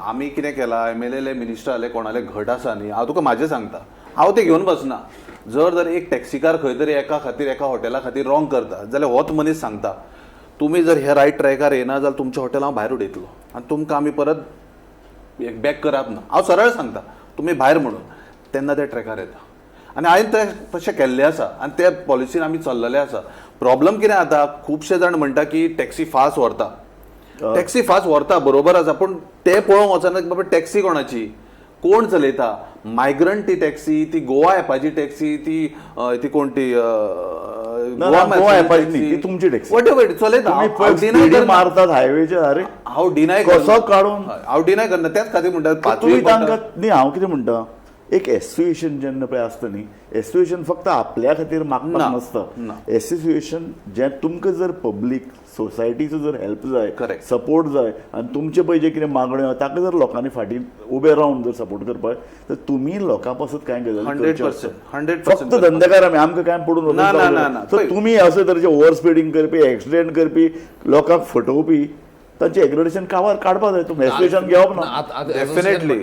आमी कितें केलां, एमएलए, मिनिस्टर आले, कोणाले घट आसा न्ही, हांव तुका म्हाजें सांगता, हांव तें घेवन बसना. जर जर एक टॅक्सीकार खंय तरी एका खातीर, एका हॉटेला खातीर रॉंग करता जाल्यार होच मनीस सांगता, तुमी जर ह्या रायट ट्रॅकार येना जाल्यार तुमचें हॉटेल हांव भायर उडयतलो आनी तुमकां आमी परत एक बॅक करप ना. हांव सरळ सांगता तुमी भायर म्हणून, तेन्ना ते ट्रॅकार येता. आनी हांवें तें तशें केल्लें आसा आनी त्या पॉलिसीन आमी चल्लेले आसा. प्रॉब्लम कितें जाता, खुबशे जाण म्हणटा की टॅक्सी फास्ट व्हरता. टॅक्सी फास्ट व्हरता, बरोबर आसा, पूण ते पळोवंक वचना की बाबा टॅक्सी कोणाची, कोण चलयता. मायग्रंट ती टॅक्सी, ती गोवा एपाची टॅक्सी, ती ती कोण ती ना, ना, गोवा ॲपाची न्ही, ती तुमची टॅक्सी. What ever चलयता. तुम्ही हांव deny speedy करना. मारतात हायवेचेर, अरे. हांव डिनाय. कसो काडून? हांव डिनाय करना, त्याच खातीर म्हणटा. तुमी पांचवी तांकां न्ही, हांव कितें म्हणटा, एक एसोसिएशन जेन्ना पळय आसता न्ही, एसोसिएशन फक्त आपल्या खातीर मागपाक ना, नासता. ना. एसोसिएशन जें तुमकां जर पब्लीक सोसायटीचो जर हेल्प जाय, सपोर्ट जाय आनी तुमचे पळय जे कितें मागण्यो आहा ताका जर लोकांनी फाटीं उबे रावन जर सपोर्ट करपाक, तर तुमी लोकां पासत कांय गजाली हंड्रेड करच्यो आसता. पर्संट, 100%. फक्त धंदेकार आमी, आमकां कांय पडून ना, ना, ना, ना. सो तुमी अशे तरेचे ओवर स्पिडींग करपी, एक्सिडेंट करपी, लोकांक फटोवपी, तांचे एग्रेडेशन काबार काडपा जाय. तुमी एसोसिएशन घेवप ना. Definitely.